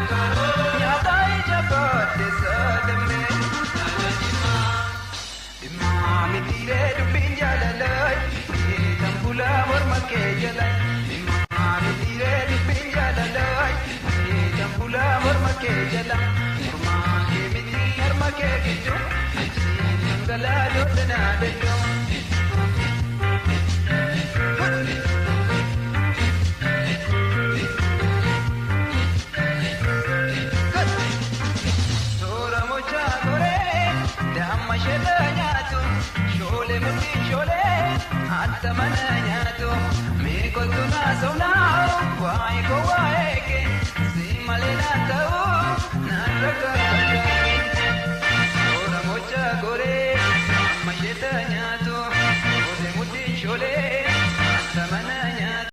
Nyaata ija baadhee saadame. Dhimma mitiiree dubbiin jaalalaa kan bulaa morma kee jala. Dhimma mitiiree dubbiin jaalalaa kan bulaa morma kee jala. Morma kee miti harma kee gidduu achiin dhangala'aa danaa danda'u. Toora mucaa koree damma sheetaa nyaatu shoolee murtii shoolee atta mana nyaatu meeqotu naasofnaa waa'ee koo waa'ee.